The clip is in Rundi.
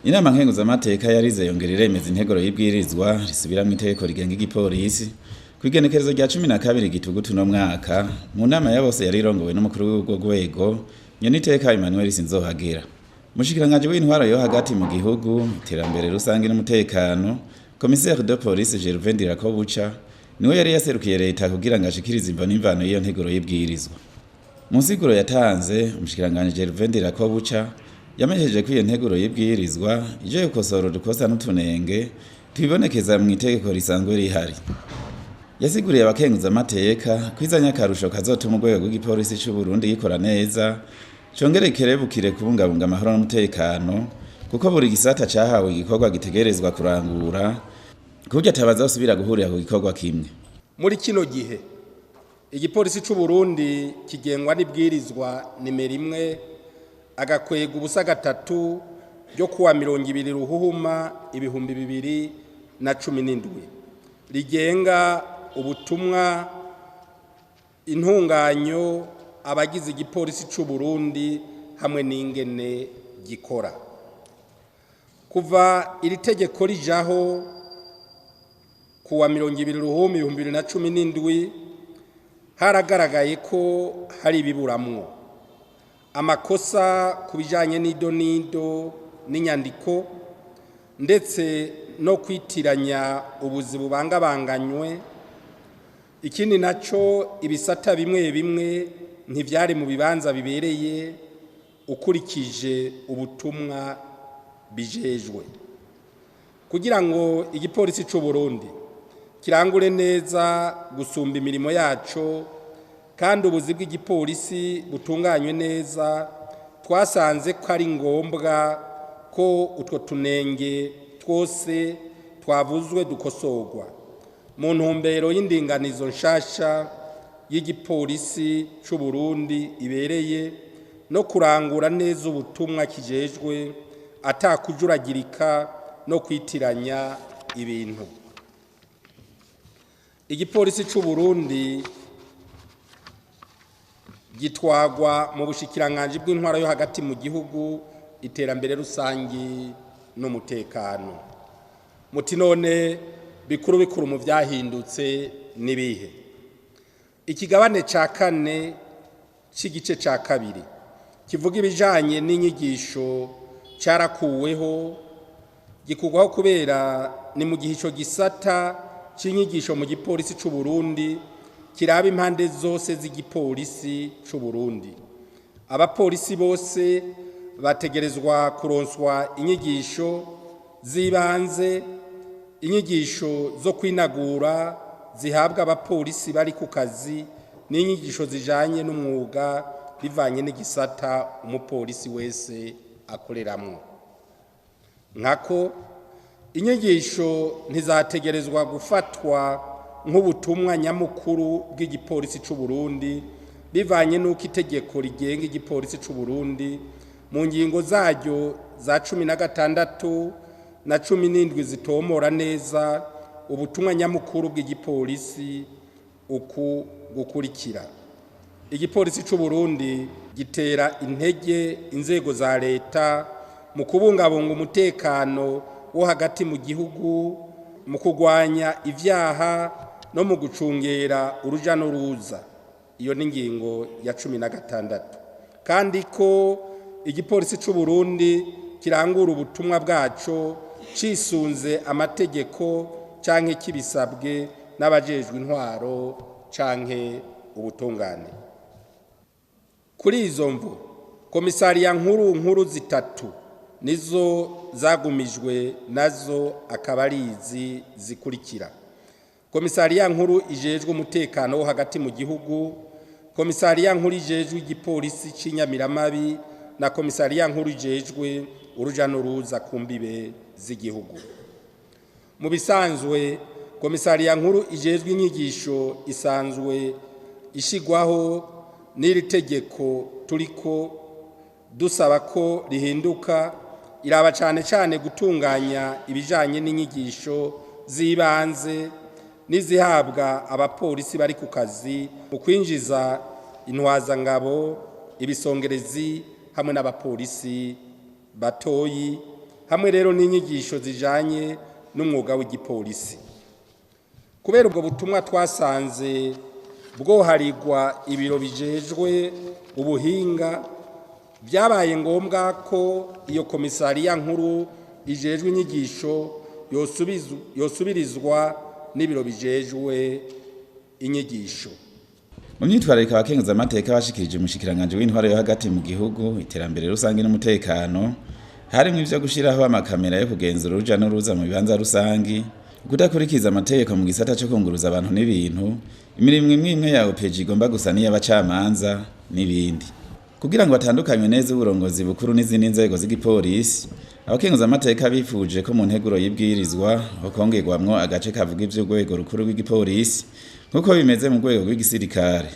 Inama nkenguzamateka yarize yongera iremeza integuro y'ibwirizwa risubiramwo itegeko rigenga igipolisi kw'igenekerezo rya 12 gitugutu no mwaka mu nama ya bose yari irongowe n'umukuru w'urwo rwego Nyeniteka Emmanuel Sinzohagera. Umushikiranganji w'intwaro yo hagati mu gihugu, iterambere rusange n'umutekano, Commissaire de Police Gervais Ndirakobuca niwe yari yaserukiye leta kugira ngo ashikirize imvo n'imvano y'iyo nteguro y'ibwirizwa. Mu nsiguro yatanze, umushikiranganji Gervais Ndirakobuca yamenyesheje ko iyo nteguro y'ibwirizwa ije gukosora udukosa n'utunenge twibonekeza mu itegeko risanzwe rihari. Yasiguriye abakenguzamateka ko izanye akarusho kazotuma urwego rw'igipolisi c'u Burundi gikora neza, congere kerebukire kubungabunga amahoro n'umutekano, kuko buri gisata cahawe igikorwa gitegerezwa kurangura, kuburyo atabazosubira guhurira ku gikorwa kimwe. Muri kino gihe igipolisi c'u Burundi kigengwa n'ibwirizwa nimero 1 agakwega ubusa 3 ryo kuwa 20 ruhuhuma 2017 rigenga ubutumwa intunganyo abagize igipolisi c'u Burundi hamwe n'ingene gikora. Kuva iri tegeko rijaho kuwa 20 ruhuma 2017 haragaragaye ko hari ibiburamwo amakosa ku bijanye n'idonido n'inyandiko ndetse no kwitiranya ubuzi bubangabanganywe. Ikindi naco, ibisata bimwe bimwe ntivyari mu bibanza bibereye ukurikije ubutumwa bijejwe. Kugira ngo igipolisi c'u Burundi kirangure neza gusumba imirimo yaco kandi ubuzi bw'igipolisi butunganywe neza, twasanze ko ari ngombwa ko utwo tunenge twose twavuzwe dukosorwa mu ntumbero y'indinganizo nshasha y'igipolisi c'u Burundi ibereye no kurangura neza ubutumwa kijejwe atakujuragirika no kwitiranya ibintu. Igipolisi c'u Burundi gitwagwa mu bushikiranganji bw'intwaro yo hagati mu gihugu, iterambere rusangi n'umutekano. Muti none bikuru bikuru mu vyahindutse nibihe? Ikigabane ca 4 c'igice ca 2 kivuga ibijanye n'inyigisho carakuweho, gikurwaho kubera ni mu gihe ico gisata c'inyigisho mu gipolisi c'u Burundi kiraba impande zose z'igipolisi c'u Burundi. Abapolisi bose bategerezwa kuronswa inyigisho z'ibanze, inyigisho zo kwinagura zihabwa abapolisi bari ku kazi n'inyigisho zijanye n'umwuga bivanye n'igisata umupolisi wese akoreramwo. Nkako inyigisho ntizategerezwa gufatwa nk'ubutumwa nyamukuru bw'igipolisi c'u Burundi bivanye n'uko itegeko rigenga igipolisi c'u Burundi mu ngingo zaryo za 16 na 17 zitomora neza ubutumwa nyamukuru bw'igipolisi uku gukurikira. Igipolisi c'u Burundi gitera intege inzego za leta mu kubungabunga umutekano wo hagati mu gihugu, mu kugwanya ivyaha no mu gucungera uruja n'uruza. Iyo ni ingingo ya 16. Kandi ko igipolisi c'u Burundi kirangura ubutumwa bwaco cisunze amategeko canke kibisabwe n'abajejwe intwaro canke ubutungane. Kuri izo mvo, komisariya nkuru nkuru zitatu nizo zagumijwe, nazo akaba ari izi zikurikira: komisariya nkuru ijejwe umutekano wo hagati mu gihugu, komisariya nkuru ijejwe igipolisi c'inyamiramabi na komisariya nkuru ijejwe uruja n'uruza ku mbibe z'igihugu. Mu bisanzwe komisariya nkuru ijejwe inyigisho isanzwe ishigwaho n'iri tegeko turiko dusaba ko rihinduka, iraba cane cane gutunganya ibijanye n'inyigisho z'ibanze n'izihabwa abapolisi bari ku kazi mu kwinjiza intwazangabo, ibisongerezi hamwe n'abapolisi batoyi, Hamwe rero n'inyigisho zijanye n'umwuga w'igipolisi. Kubera ubwo butumwa twasanze bwoharigwa ibiro bijejwe ubuhinga, byabaye ngombwa ko iyo komisariya nkuru ijejwe inyigisho yosubirizwa n'ibiro bijejwe inyigisho. Mu myitwarariko abakenguzamateka bashikirije umushikiranganji w'intwaro yo hagati mu gihugu, iterambere rusange n'umutekano, harimwo ivyo gushiraho amakamera yo kugenzura uruja n'uruza mu bibanza rusangi, kudakurikiza amategeko mu gisata co kunguruza abantu n'ibintu, imirimo imwe imwe ya OPG igomba gusa n'iy'abacamanza n'ibindi. Kugira ngo batandukanywe neza uburongozi bukuru n'izindi nzego z'igipolisi, abakenguzamateka bifuje ko mu nteguro y'ibwirizwa hokongerwamwo agace kavuga ivy'urwego rukuru rw'igipolisi nk'uko bimeze mu rwego rw'igisirikare.